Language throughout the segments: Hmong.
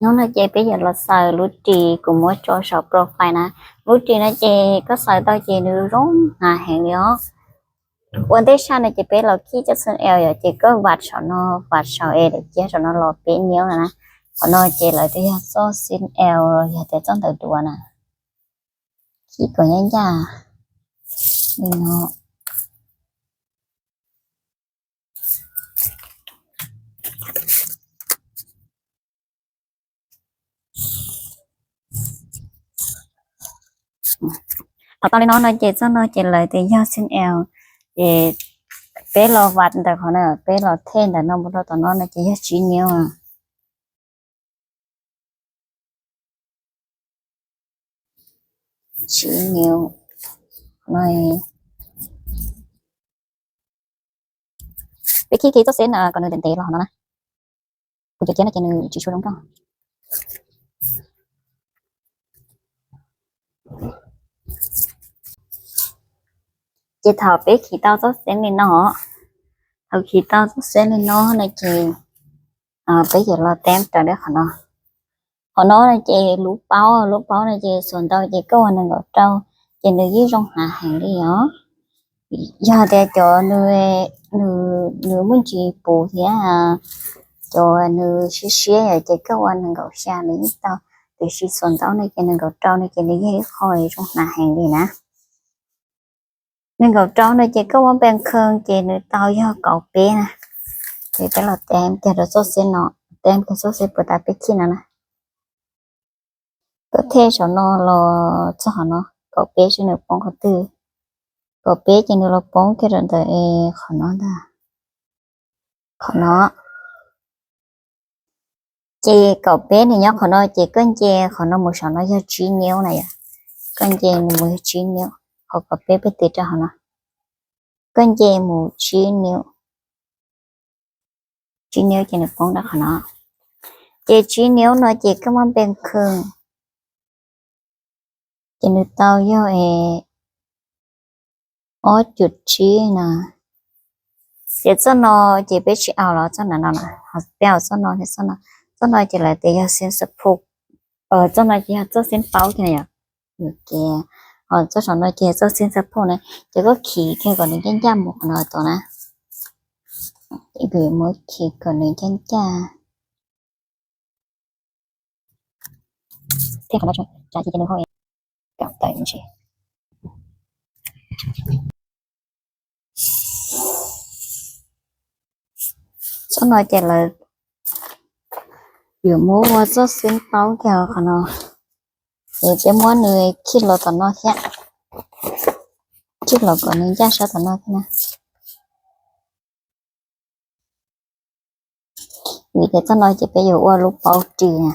Hnub no ces peb yuav los xaws lub ris kuv muab tso saum profile na. Lub ris no ces koj xaws tau ces nws zoo hnav heev li os. Ua ntej saj no ces peb los khij txoj xeeb L yom, ces koj vam saum no, vam saum es daim ciab saum no los peb niab no na. Qhov no ces lawv tias yog txoj xeeb L, yog tias txoj ntawv duav na. Khij kom ncaj ncaj li no. Thaum tau li no no ces txoj no ces lawv tias yog xeeb L, ces peb los vam ntawm qhov no, peb los thej ntawm no mus rau tom no no ces yog tsib niab. Tsib niab no. Peb khij kiag txoj xeeb kom nws ntev ntev los no na. Kuv cov kiab no ces nws tsis tshua zoo nkauj. Ces thaum peb khij tau txoj xeeb li no, thaum khij tau txoj xeeb li no no ces peb yuav los teb raws li qhov no. Qhov no no ces lub paub, lub paub no ces xuas ntau ces koj ua nees nkaum rau ces nws yeej zoo hnav heev li os. Yog tias cov nws, nws muaj ntsis puv thiab cov nws siab siab ces koj ua nees nkaum xya nws yeej tau, tiam sis xuas ntau no ces nees nkaum rau no ces nws yog ib qho zoo hnav heev li na. Nees nkaum rau no ces koj muab npe khee ces nws tau yog kaum peb na. Ces peb los teb kiag rau txoj xeeb no, teb kiag txoj xeeb puas tas peb khij no na. Koj thej saum no los txog qhov no, kaum peb seb nws poob qhov twg. Kaum peb ces nws los poob kiag rau ntawm qhov no ntag. Qhov no. Ces kaum peb nws nyob qhov no ces koj nce qhov no mus saum no yog tsib niab na yom. Koj nce nws mus yog tsib niab, qhov kaum peb peb tiv rau qhov no. Koj nce mus tsib niab, tsib niab ces nws poob rau qhov no. Ces tsib niab no ces koj muab npe khee ces nws tau yog ob cum tsib na. Ces txoj no ces peb tsis aus los txoj no no, peb aus txoj no thiab txoj no. Txoj no ces lawv tias yog xeeb support, txoj no ces yog txoj xeeb paub kiag na yom. Txoj saum no ces yog txoj xeeb support na, ces koj khij kiag kom nws ncaj ncaj mus qhov no tod na. Kuv muab khij kom nws ncaj ncaj. Thiab qhov no tsa ci ces nws ho kam tawm ntsis. Txoj no ces lawv yuav muab ua txoj xeeb paub kiag qhov no. Ces peb muab nws khij los tom no thiab, khij los kom nws ncaj sab tom no thiab na. Vim tias txoj no ces peb yuav ua lub paub ris na.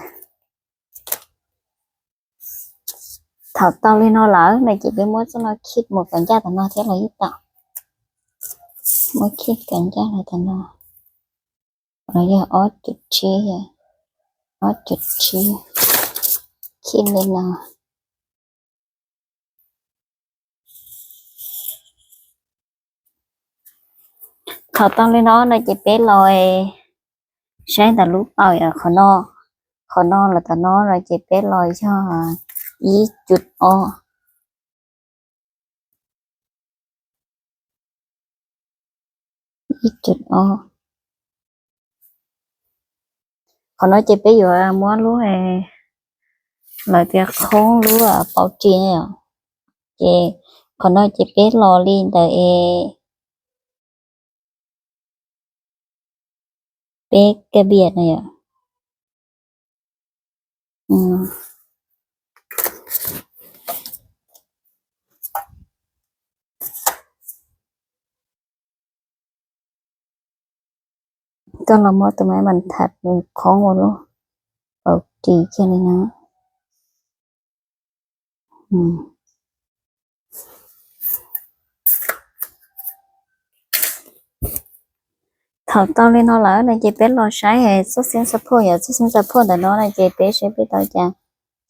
Thaum tau li no lawm no ces peb muab txoj no khij mus kom ncaj tom no thiab los yeej tau. Muab khij kom ncaj los tom no. Qhov no yog ob cum tsib, ob cum tsib, khij li no. Thaum tau li no no ces peb los saib ntawm lub paus yom, qhov no, qhov no los tom no no ces peb los yog ib cum ob, ib cum ob. Qhov no ces peb yuav muab lub, lawv tias khoob lub paus ris na yom. Ces qhov no ces peb los li ntawm es peb kab bias na yom. Koj los muab tus maiv mas tham nws khoob ua lub paus ris kiag li no. Thaum tau li no lawm no ces peb los saib txoj xeeb xab phoj yom, txoj xeeb xab phoj ntawm no no ces peb saib peb tau cas.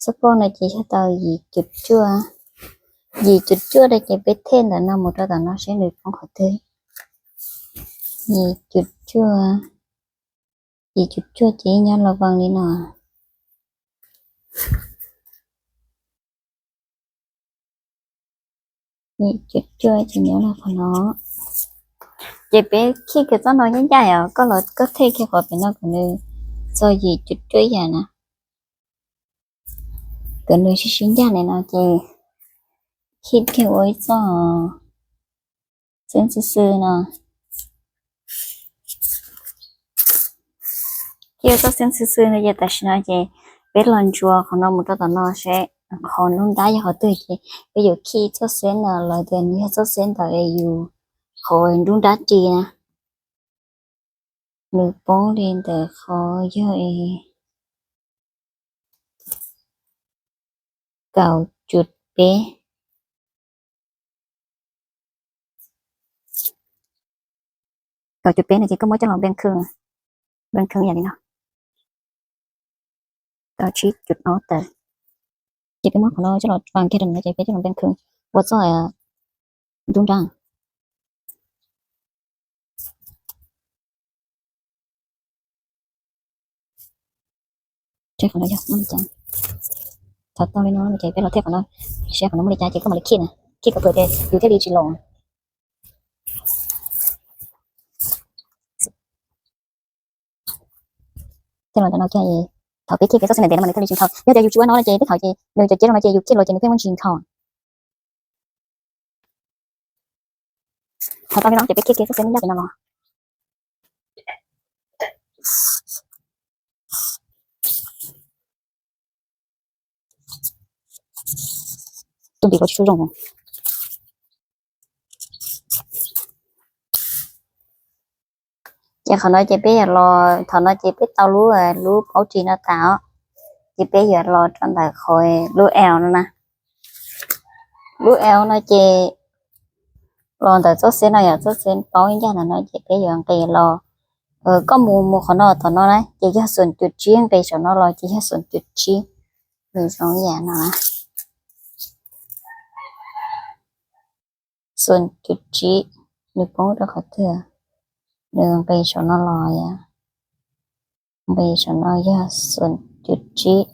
Xab phoj no ces yog tau yim cum cuaj, yim cum cuaj no ces peb thej ntawm no mus rau tom no saib nws poob qhov twg. Yim cum cuaj, yim cum cuaj ces nyob los vee li no. Yim cuaj cuaj ces nyob rau qhov no. Ces peb khij kiag txoj no ncaj ncaj yom, koj los koj thej kiag qhov pem no kom nws txog yim cuaj cuaj ib yam na. Kom nws sib sib ncaj li no ces khij kiag ua ib txoj xeeb xwb xwb no. Khij ua txoj xeeb xwb xwb no ces tam sim no ces peb los ntsuas qhov no mus rau tom no seb qhov nruab nrab yog qhov twg ces peb yuav khij txoj xeeb no los tias nws yog txoj xeeb ntawm yus qhov nruab nrab ris na. Nws poob li ntawm qhov yog kaum cuaj peb. Kaum cuaj peb no ces koj muab coj los npeej khwv, npeej khwv yam li no. Kaum tsib cuaj ob tawm. Ces peb muab qhov no coj los tso kiag rau no ces peb coj los npeej khwv ua txoj nruab nrab. Qhov no yog muaj li cas? Thaum tau li no ces peb los thej qhov no, seb qhov no muaj li cas ces koj mam li khij na, khij kom kawg ces yus thiaj li tsis los. Tej los ntawm no kiag, thaum peb khij kiag txoj xeeb ntev ntev no mas nws thiaj li tsis nkhaus. Yog tias yus tsis ua no ces tej thaum ces nws cov ciab rau no ces yus khij los ces nws pheej muaj ntsis nkhaus. Thaum tau li no ces peb khij kiag txoj xeeb ncaj pem no los. Tus ntim kuv tsis tshua zoo. Ces qhov no ces peb yuav los, thaum no ces peb tau lub, lub paub ris no tas os, ces peb yuav los rau ntawm qhov lub L no na. Lub L no ces los ntawm txoj xeeb no yom, txoj xeeb paub ncaj ntawm no ces peb yuav nqis los. Koj mus mus qhov no tom no na ces yog xoom cuaj tsib, nqis saum no los ces yog xoom cuaj tsib. Nws zoo yam no na. Xoom cuaj tsib, nws poob rau qhov twg? Nws nqis saum no los yom, nqis saum no yog xoom cuaj tsib.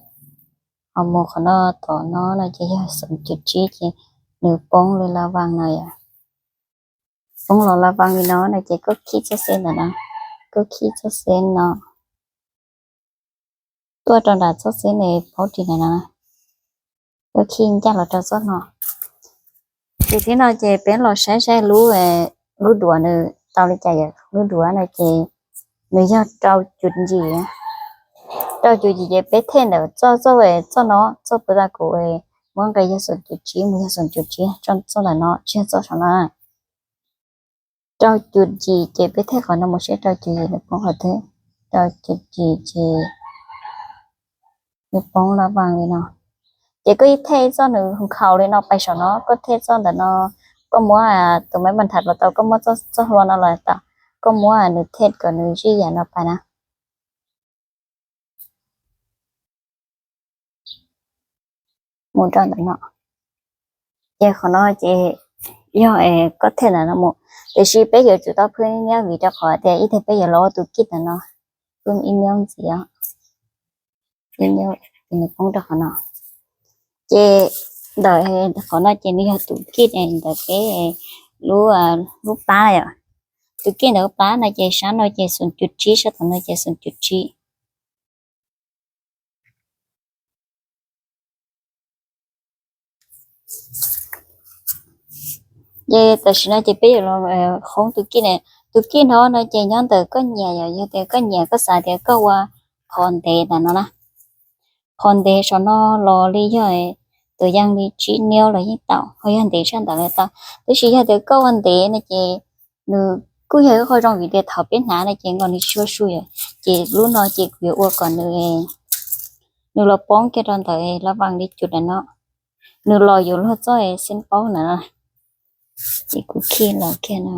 Ho mus qhov no tom no no ces yog xoom cuaj tsib ces nws poob li la vaj no yom. Poob los la vaj li no no ces koj khij txoj xeeb ntawm no, koj khij txoj xeeb no tuaj rau nram txoj xeeb ne paub ris ntawm no, koj khij ncaj los rau txoj no. Ces thib no ces peb los saib saib lub, lub duav nws tau li cas yom. Lub duav no ces nws yog rau cuaj yim, rau cuaj yim ces peb thej ntawm txoj, txoj, txoj no, txoj puv ta kuv muab nqis yog xoom cuaj tsib mus yog xoom cuaj tsib, txoj ntawm no tsis yog txoj saum no. Rau cuaj yim ces peb thej qhov no mus seb rau cuaj yim nws poob qhov twg. Rau cuaj yim ces nws poob la vaj li no. Ces koj ib thej txoj nws nkhaus li no pais saum no, koj thej txoj ntawm no, koj muab tus maiv mas ntham los tau, koj muab txoj hlua no los tau, koj muab nws thej kom nws zij yam no pais na. Mus rau ntawm no. Ces qhov no ces yog koj thej ntawm no mus, tiam sis peb yuav tsum tau phwb niab vim rau qhov tias ib tag peb yuav los ua tus kij ntawm no. Phwb ib niab ntxiv, ib niab, nws poob rau qhov no. Ces ntawm qhov no ces nws yog tus kij ntawm peb lub, lub plab yom. Tus kij ntawm lub plab no ces sab no ces xoom cuaj tsib, sab tom no ces xoom cuaj tsib. Ces tam sim no ces peb yuav los qhoob tus kij na. Tus kij no no ces nyob ntawm koj nyiam yom, yog tias koj nyiam koj xav tias koj ua qhov ntev ntawm no na. Qhov ntev saum no los li yog tus yeej li tsib niab los yeej tau, ho yog ntev tshaj ntawd los tau. Tab sis yog tias koj ua ntev no ces nws kuj yog ib qho zoo vim tias thaum peb hnav no ces nkaus nws tsis tshua su yom. Ces lub no ces kuv yuav ua kom nws, nws los poob kiag rau ntawm la vaj li cuaj ntawm no, nws los yuav luag txoj xeeb paub ntawm no. Ces kuv khij los kiag no.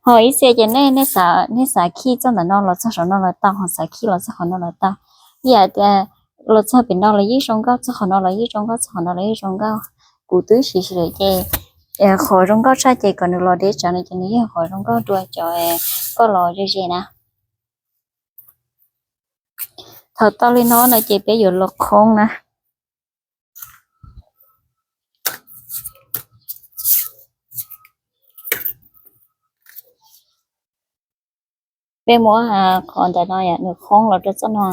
Ho ib txhia ces nej, nej xav khij txoj ntawm no los txog saum no los tau, ho xav khij los txog qhov no los tau. Ib yam tias los txog pem no los yeej zoo nkauj, txog qhov no los yeej zoo nkauj, txog qhov no los yeej zoo nkauj. kuv twb siv lawm ces qhov zoo nkauj tshaj ces kom nws los deb tsawv no ces nws yog qhov zoo nkauj dua cov koj los ze ze na. Thaum tau li no no ces peb yuav los khoob na. Peb muab qhov ntawm no yom, nws khoob los rau txoj no.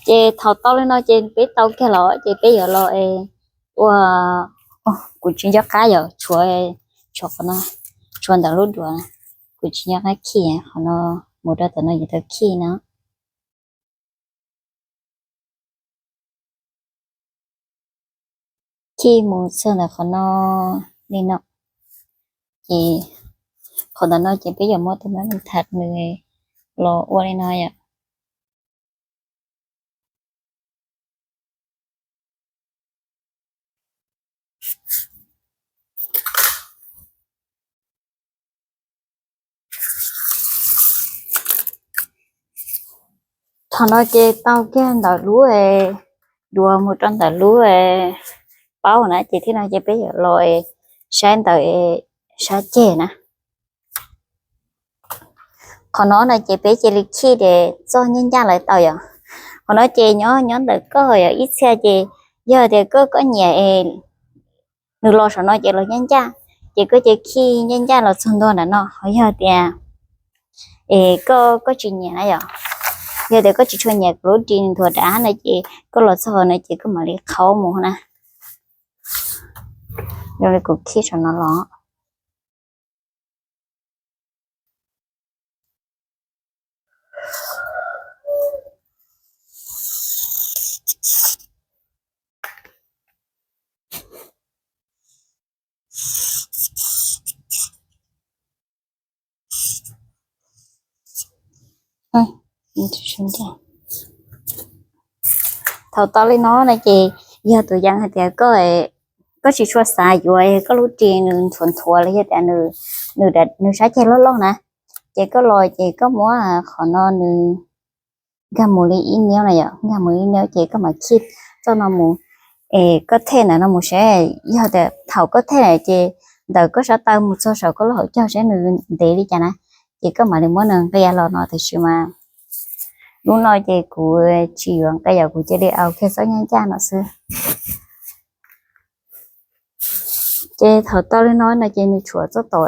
Ces thaum tau li no ces peb tau kiag los ces peb yuav los ua, kuv tsis nco qab yom, tshuav, tshuav qhov no, tshuav ntawm lub duav, kuv tsis nco qab khij qhov no, mus rau tom no yuav tau khij no. Khij mus txog ntawm qhov no li no. Ces qhov ntawm no ces peb yuav muab tus mab tham nws los ua li no yom. Thaum no ces tau kiag ntawm lub duav mus rau ntawm lub paub na, ces thiab no ces peb yuav los saib ntawm sab ceg na. Qhov no no ces peb cia li khij es txoj nyab ncaj lawv tau yom. Qhov no ces nyob nyob ntawm koj yom, ib txhia ces yog tias koj koj nyiam es nws los saum no ces los nyab ncaj, ces koj cia khij nyab ncaj los txog ntua nram no. Ho yog tias es koj koj tsis nyiam na yom, yog tias koj tsis tshua nyiam lub ris nthuav dav no ces koj los txog no ces koj mam li qhaub mus na. Zoo li kuv khij saum no los. Thaum tau li no no ces yog tus yees hais tias koj, koj tsis tshua xav yuav koj lub ris nws nthuav nthuav los yog tias nws sab ceg loj loj na, ces koj los ces koj muab qhov no nws nkag mus li ib niab na yom, nkag mus li ib niab ces koj mam khij txoj no mus. Es koj them ntawm no mus saib, yog tias thaum koj them ces ntawm koj sab taw mus txog saum koj lub hauv caug saib nws ntev li cas na, ces koj mam li muab nws nqia los no. Tiam sis mas lub no ces kuv tsis yuav nqia yom, kuv cia li au kiag txoj nyab ncaj no xwb. Ces thaum tau li no no ces nws tshuav txoj tom,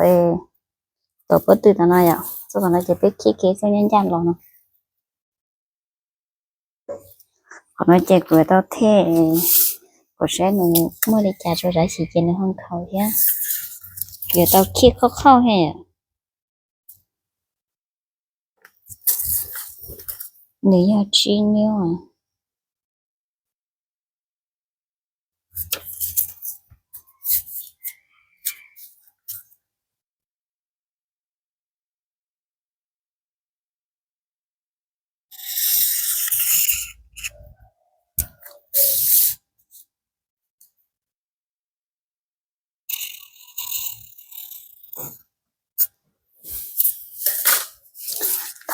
tom pob tw tom no yom, txoj tom no ces peb khij kiag txoj nyab ncaj los no. Qhov no ces kuv yuav tau them, kuv saib nws muaj li cas tso, tab sis ces nws ho nkhaus thiab, yuav tau khij qhauj qhauj thiab. Nws yog tsib niub.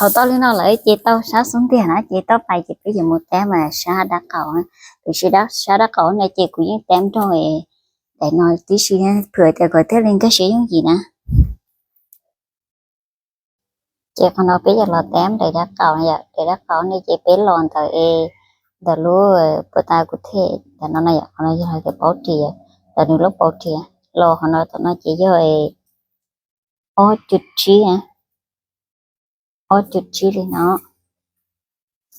Thaum tau li no lawm ces tau sab xub ntiag na, ces tau pais ces peb yuav mus tab mas sab dab qaum. Tiam sis sab dab qaum no ces kuv yeej tab nrog daim no tib si, phwm tias kom thiaj li nkag siab yooj yim na. Ces qhov no peb yuav los tab daim dab qaum yom, daim dab qaum no ces peb los ntawm, ntawm lub puag ta kuv them ntawm no na yom, qhov no yog hais tias paub ris, ntawm nws lub paub ris los qhov no tom no ces yog ob cuv tsib, ob cuv tsib li no.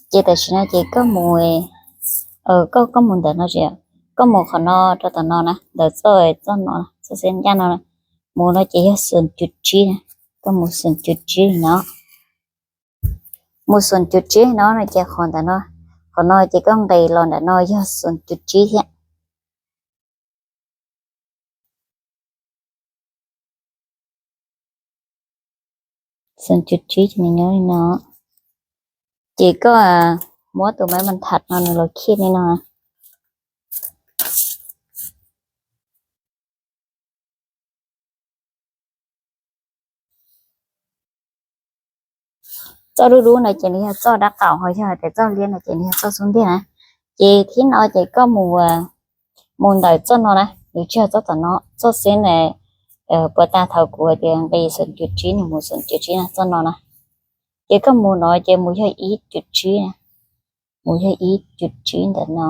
Ces tam sim no ces koj mus, koj koj mus ntawm no, koj mus qhov no rau tom no na, ntawm txoj, txoj no, txoj xab ncaj no, mus no ces yog xoom cuv tsib na, koj mus xoom cuv tsib li no. Mus xoom cuv tsib no no ces qhov ntawm no, qhov no ces koj nqis los ntawm no yog xoom cuv tsib thiab. Xoom cuv tsib ces nws nyob li no. Ces koj muab tus mab mam thas no nws los khij li no. Txoj dub dub no ces nws yog txoj dab qaum, ho yog tias txoj liab no ces nws yog txoj xub ntiag na. Ces thib no ces koj mus, mus ntawm txoj no na, nws tsis yog txoj tom no, txoj xeb na, puas tas thaum kuv hais tias nqis xoom cum tsib, nws mus xoom cum tsib na, txoj no na. Ces koj mus no ces mus yog ib cum tsib na, mus yog ib cum tsib ntawm no.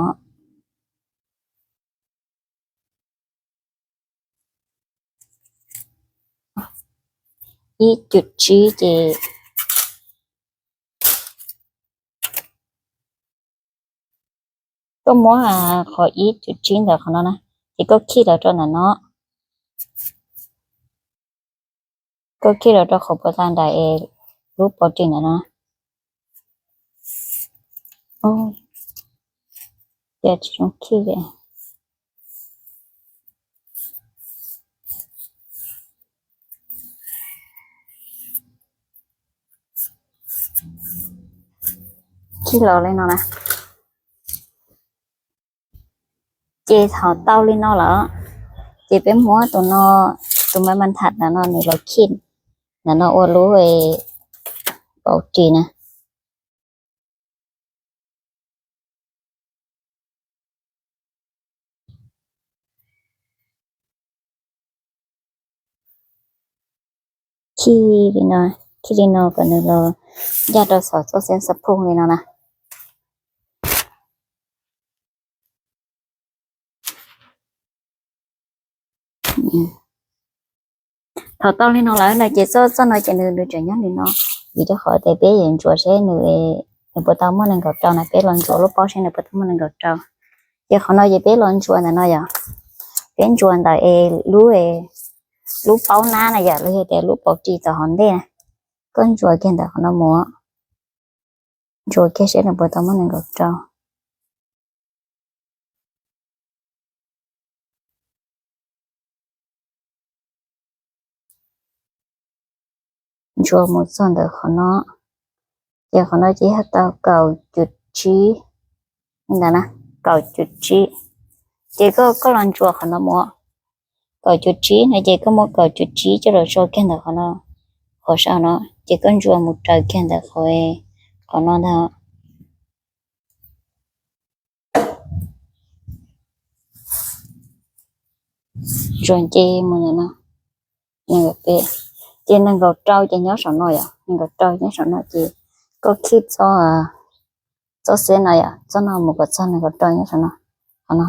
Ib cum tsib ces koj muab qhov ib cum tsib ntawm qhov no na, ces koj khij los rau ntawm no, koj khij los rau qhov puas tas nraim es lub paus ris ntawm no. Ces tsis zoo khij li. Khij los li no na. Ces thaum tau li no lawm, ces peb muab tus no, tus ma ma tham ntawm no nws los khij ntawm no ua lub paus ris na. Khij li no, khij li no kom nws los ncaj rau saum txoj xeeb xab phooj li no na. Thaum tau li no lawm no ces txoj, txoj no ces nws, nws tseem nyob li no, vim rau qhov tias peb yuav ntsuas seb nws, nws puas tau muaj nees nkaum rau na, peb los ntsuas lub paub seb nws puas tau muaj nees nkaum rau. Ces qhov no ces peb los ntsuas ntawm no yom, peb ntsuas ntawm es lub, lub paub nab na yom, los yog tias lub paus ris tom hauv ntej na, koj ntsuas kiag ntawm qhov no mus, ntsuas kiag seb nws puas tau muaj nees nkaum rau. Ntsuas mus txog ntawm qhov no, ces qhov no ces yog tau kaum cum tsib ntawd na, kaum cum tsib. Ces koj, koj los ntsuas qhov no mus, kaum cum tsib no ces koj muab kaum cum tsib coj los tso kiag ntawm qhov no, qhov saum no ces koj ntsuas mus raws kiag ntawm qhov, qhov no ntag. Ntsuas nce mus ntawm no, ces nees nkaum rau ces nyob saum no yom, nees nkaum rau nyob saum no ces koj khij txoj, txoj xeb no yom, txoj no mus kom txog nees nkaum rau nyob saum no, qhov no,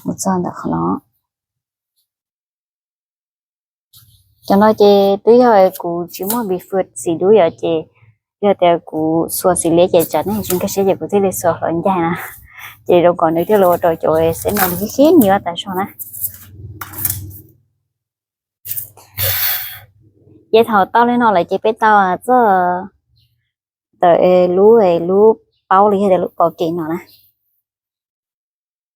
mus txog ntawm qhov no. Cov no ces twb yog kuv tsis muaj npis fwm xim dub yom, ces yog tias kuv xuas xim liab ces tsam nej tsis nkag siab ces kuv thiaj li xuas hluas ncaig na, ces zoo kom nws thiaj li ua rau cov xeb no nws khib khib nyuaj tas zog na. Ces thaum tau li no lawm ces peb tau txoj, ntawm lub, lub paub los yog tias lub paus ris no na.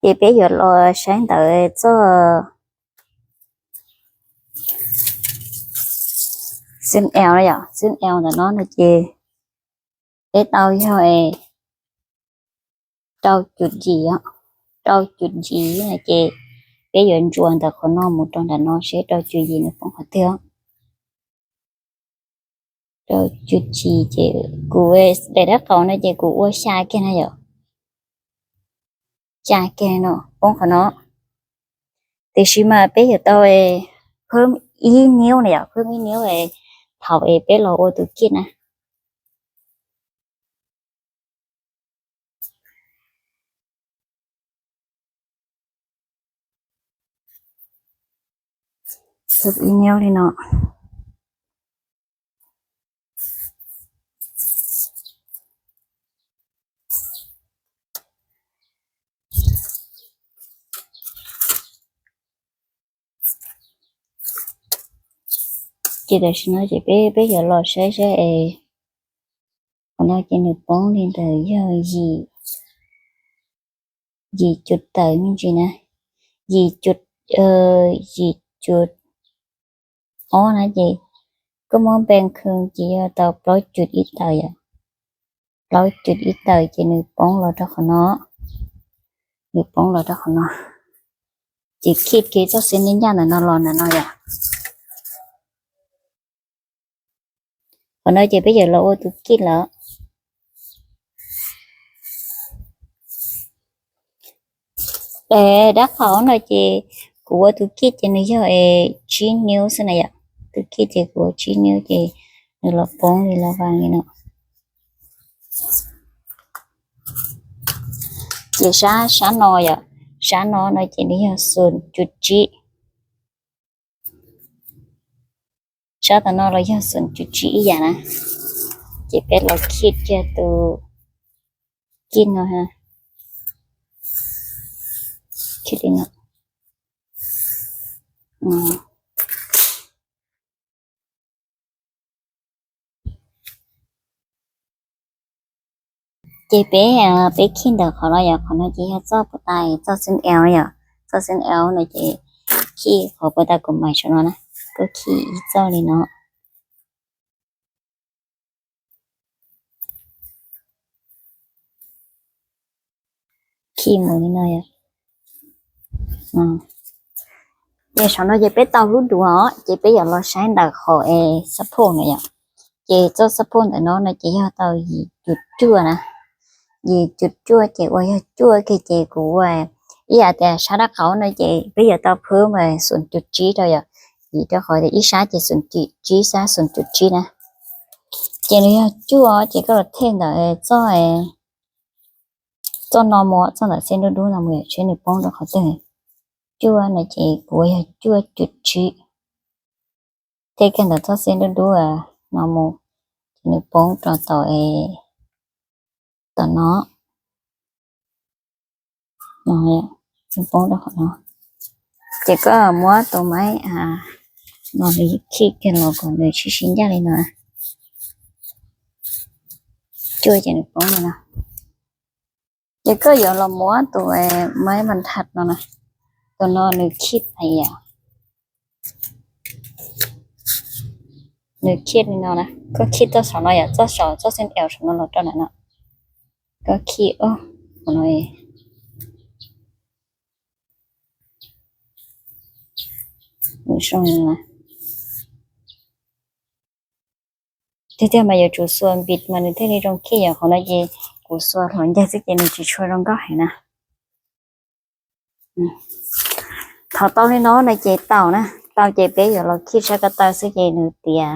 Ces peb yuav los saib ntawm txoj xib L no yom, xib L ntawm no no ces peb tau yog rau cum yim, rau cum yim no ces peb yuav ntsuas ntawm qhov no mus rau nram no seb rau cum yim nws poob qhov twg. Rau cum yim ces kuv daim dab qaum no ces kuv ua xya kiag na yom, xya kiag no poob qhov no. Tiam sis mas peb yuav tau phab ib niub na yom, phab ib niub thaum es peb los ua tus kij na. Phab ib niub li no. Ces tam sim no ces peb, peb yuav los saib saib es qhov no ces nws poob li ntawm yog yim, yim cum tawm me ntsis na, yim cum, yim cum ob na ces koj muab npe khw ces yog tau plaub cum ib tawm yom. Plaub cum ib tawm ces nws poob los rau qhov no, nws poob los rau qhov no. Ces khij kiag txoj xib neej ncaj ntawm no los ntawm no yom. Qhov no ces peb yuav los ua tus kij lawm. Es dab qhaum no ces kuv ua tus kij ces nws yog es tsib niub xwb na yom. Tus kij ces kuv ua tsib niub ces nws los poob li los vas li no. Ces sab, sab no yom, sab no no ces nws yog xoom cuv tsib. Sab tom no los yog xoom cuv tsib ib yam na. Ces peb los khij kiag tus kij no, khij li no. Ces peb, peb khij ntawm qhov no yom, qhov no ces yog txoj puas tas, txoj xeeb L yom, txoj xeeb L no ces khij qhov puas tas kuv mais saum no na, koj khij ib txoj li no. Khij mus li no yom. Ces saum no ces peb tau lub duav os, ces peb yuav los saib ntawm qhov es xab phoj no yom. Ces txoj xab phoj ntawm no no ces yog tau yim cuv cuaj na. Yim cuv cuaj ces uas yog cuaj kiag ces kuv ua ib yam tias sab dab qhaum no ces peb yuav tau phwb mas xoom cuv tsib rau yom. Vim rau qhov tias ib sab ces xoom cuv tsib, sab xoom cuv tsib na. Ces nws yog cuaj ces koj los thej ntawm txoj, txoj no mus, txoj ntawm xeb dub dub no mus yom, seb nws poob rau qhov twg. Cuaj no ces kuv ua yog cuaj cuv tsib. Thej kiag ntawm txoj xeb dub dub no mus, ces nws poob rau tom, tom no. Nws poob rau qhov no. Ces koj muab tus maib no khij kiag los kom nws sib sib ncaj li no. Cuaj ces nws poob li no. Ces koj yuav los muab tus maib npas thas no na, tus no nws khij tas yam. Nws khij li no na, koj khij txoj saum no yom, txoj saum txoj xeeb L saum no los rau ntawm no. Koj khij, ov, no, tiag tiag mas yuav tsum xuas npis mas nws thiaj li zoo khij yom, qhov no ces kuv xuas hluav ncaig xwb ces nws tsis tshua zoo nkauj heev na. Thaum tau li no no ces tau na, tau ces peb yuav los khij sab ko taw xwb ces nws tiav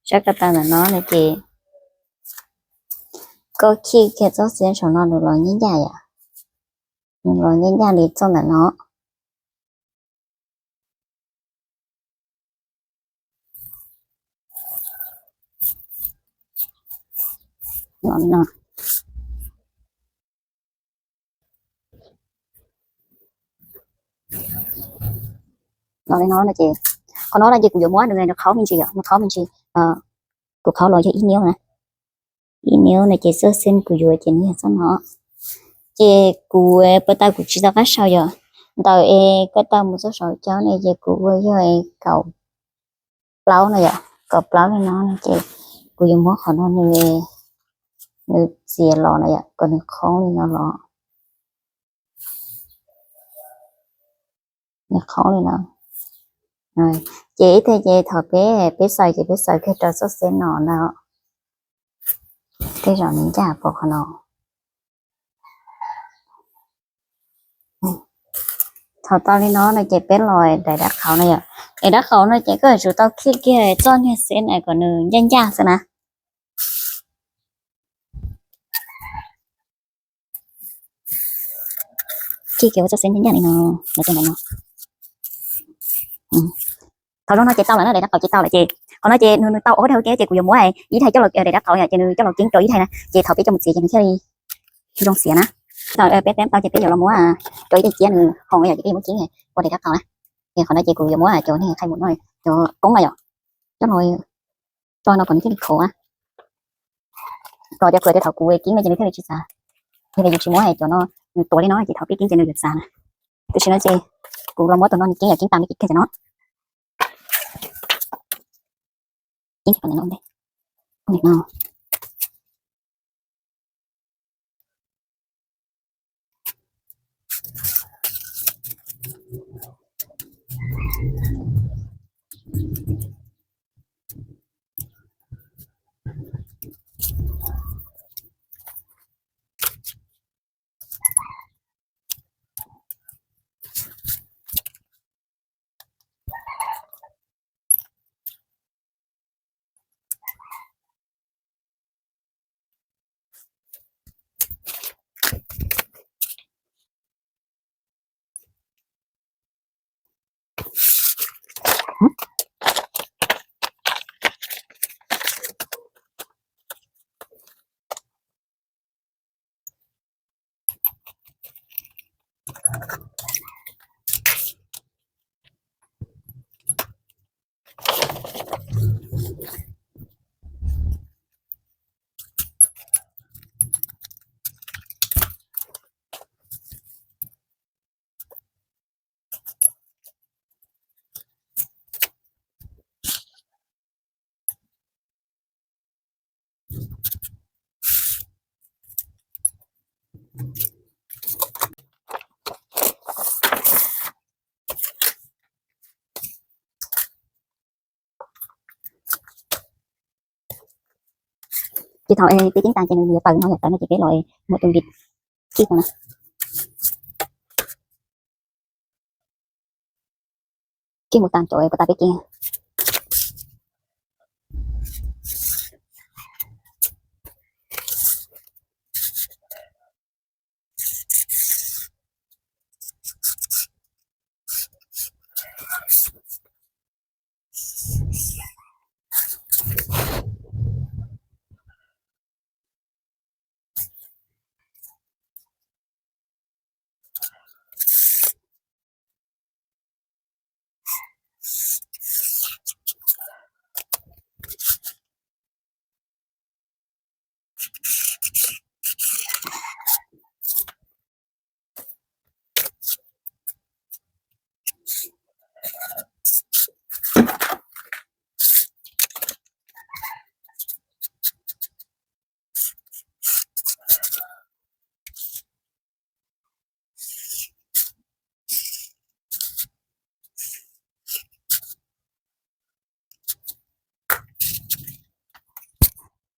sab ko taw ntawm no no ces koj khij kiag txoj xeeb saum no nws los ncaj ncaj yom, nws los ncaj ncaj li txoj ntawm no. Los li no no ces, qhov no no ces kuv yuav muab nws, nws qhaub me ntsis yom, nws qhaub me ntsis, kuv qhaub los yog ib niub na. Ib niub no ces txoj xeeb kuv yuav ces nws yog txoj no. Ces kuv puas tau kuv tsis tau qab sau yom, ntawm es ko taw mus txoj saum caub ne ces kuv ua yog kaum plaub no yom, kaum plaub li no no ces kuv yuav muab qhov no nws, nws txiav los no yom, kom nws qhoob li no los. Nws qhoob li no. Ces ib teg ces thaum peb, peb xaws ces peb xaws kiag rau txoj xeeb no ntag. Tej zaum nws ncaj pom qhov no. Thaum tau li no no ces peb los daim dab qhaum no yom. Daim dab qhaum no ces koj yuav tsum tau khij kiag txoj niag xeeb kom nws ncaj ncaj xwb na. Khij kiag ua txoj xeeb ncaj ncaj li no, los rau ntawm no. Thaum zoo no ces tau lawm na, daim dab qhaum ces tau lawm ces qhov no ces nws, nws tau ob daim ua ke ces kuv yuav muab ib daim coj los, daim dab qhaum ces nws coj los keeb rau ib daim na, ces thaum peb coj mus txiav ces nws thiaj li zoo xiav na. Peb tau ces peb yuav los muab rau ib daim ciab nws hoom no yom, ces peb yuav muab keeb ua daim dab qhaum na. Ces qhov no ces kuv yuav muab cov neeg qhaij mus no, cov koob no yom, coj los tso no kom nws thiaj li khov na. Kom cov khuam tias thaum kuv keeb no ces nws thiaj li tsis txav. Yog li yus tsis muab cov no, nws tuav li no ces thaum peb keeb ces nws yuav txav na. Tam sim no ces kuv los muab tus no nws keeb yom, keeb tas me kim kiag no. Keeb no. Ces thaum peb kib tas ces nws yuav tawm no, yuav tawm no ces peb los muab tus npis kib no na. Kib mus tas cov puas tas peb kib.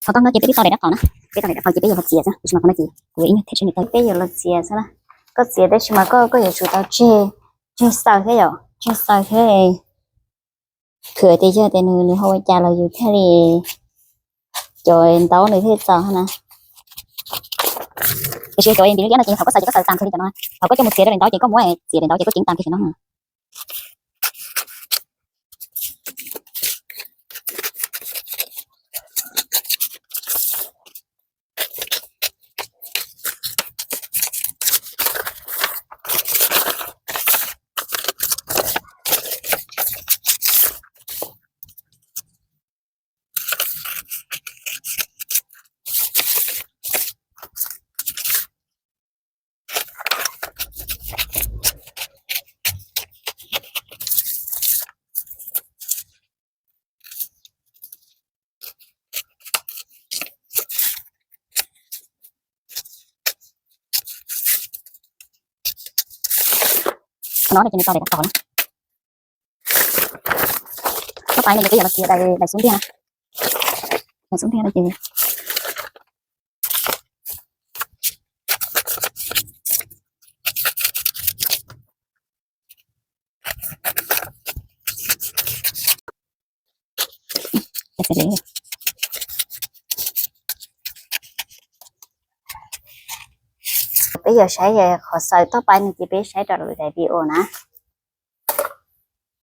Qhov tau no ces peb twb tau daim dab qau na, peb tau daim dab qau ces peb yuav los txiav xwb, tab sis mas qhov no ces kuv ib nyuag them seb nws tau, peb yuav los txiav xwb na. Koj txiav tab sis mas koj, koj yuav tsum tau tseg, tseg xaws thiab yom, tseg xaws thiab. Phwm tias yog tias nws, nws ho ua cas los yus thiaj li cov ntaub nws thiaj txaus na. Tiam sis cov npis liab no ces thaum koj xaws ces koj xaws tas nkaus li cov no, thaum koj coj mus txiav rau daim ntaub ces koj muab txiav daim ntaub ces koj ceev tas nkaus li no. Qhov no ces nws tau daim dab qau na. Tau pais no ces peb yuav los txiav daim, daim xub ntiag na. Daim xub ntiag no ces peb yuav saib qhov xaws tau pais no ces peb saib rau lwm daim video na.